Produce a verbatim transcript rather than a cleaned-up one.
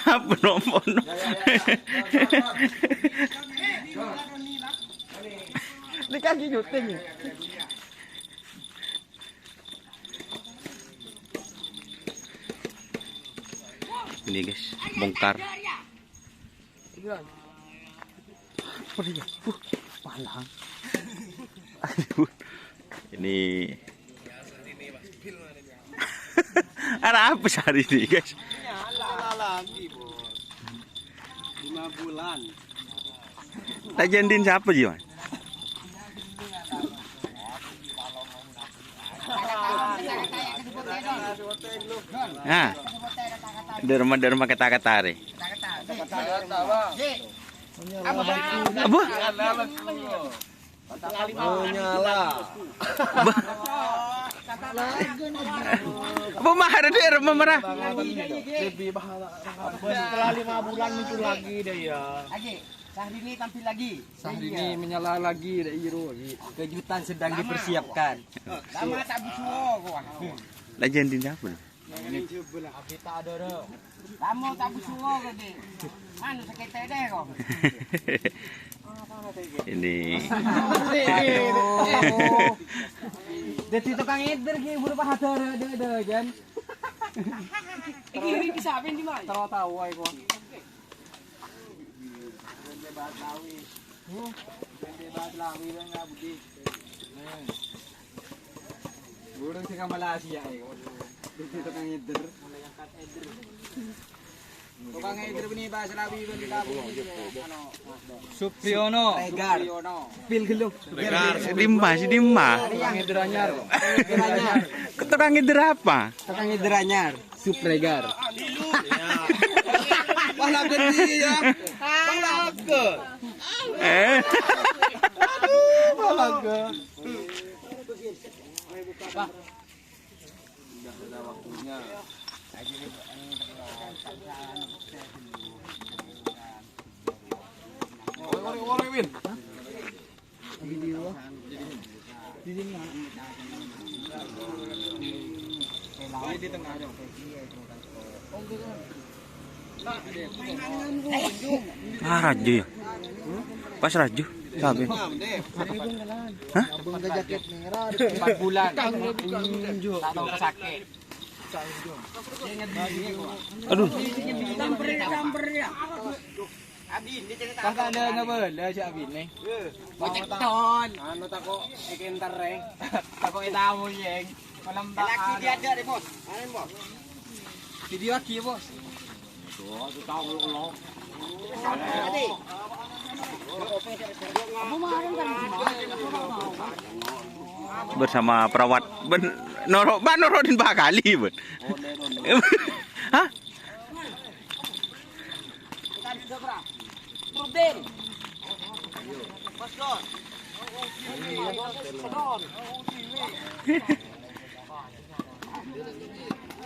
Apa nopo no? Ini kan syuting ya. Ini guys, bongkar. Apa dia? Uh, palang. Aduh. Ini. Ada apa sehari ini, guys? Lagi, Bos. Lima bulan. Rajandin siapa, Ji, Mas? Nah. Derma-derma kata-kata re. Apa? Menyala. Apa mah ada dia, Rama, marah? Setelah lima bulan muncul lagi dia, ya. Lagi. Syahrini tampil lagi. Syahrini menyala lagi, dak iro lagi. Kejutan sedang dipersiapkan. Lama tak busuo kok. Lajandin siapa? Lama tak busuo kok, Dik. Anu, sakit deh kok. Ini. Jadi tukang eder ki, buru paha dara, dara, Jan. Iki, iki bisa apa ini, Mas? Terus tahu ae kok. Bente bahas lawi. Bente bahas lawi, Bang, nggak budi. Burung sing Malaysia ya. Itu tukang eder. Tukang eder ini bahas lawi, Bang, di lawi ini. Supriyono. Regar. Supriyono. Pil gelung. Dimma, si Dimma. Tukang eder anyar. Tukang eder apa? Tukang eder anyar. Supregar. Wah, lagu dia. Wah, lagu. Eh. Aduh, wah, lagu. Sudah, sudah waktunya. Ore, ore, ore, Win. Ah, raju ya? Pas raju, sabi. Hah? Empat bulan. Tak tahu sakit. Aduh. Pas ada ngabala si abine. Bocek ton. Anu tako ikentar e. Tako etamu yeng. Malam tak. Lagi dia ada deh, Bos. Anu, Bos. Video lagi ya, Bos. Bersama perawat. Ben, noro, ban noro din bakali, ben. Hah?